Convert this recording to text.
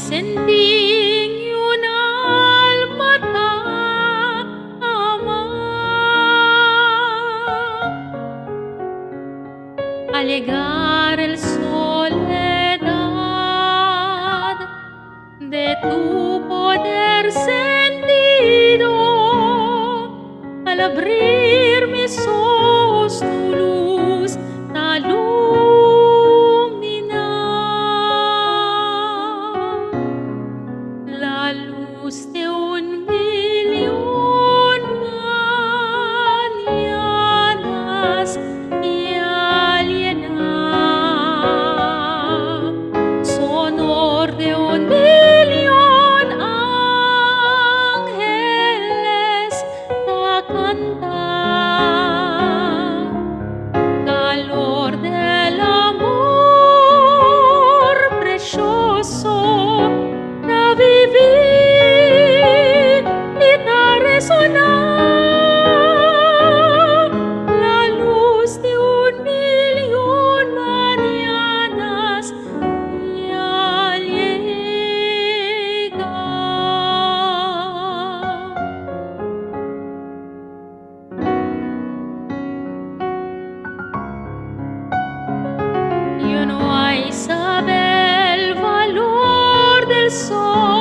Sentí un alma ama. Al llegar el soledad de tu poder sentido, al abrir mis ojos tu luz alumina. La luz de un millón mañanas ya llena, sonor de un millón ángeles a cantar, calor del amor precioso a vivir y a resonar, la luz de un millón mañanas ya llega. Yo no hay saber el valor del sol.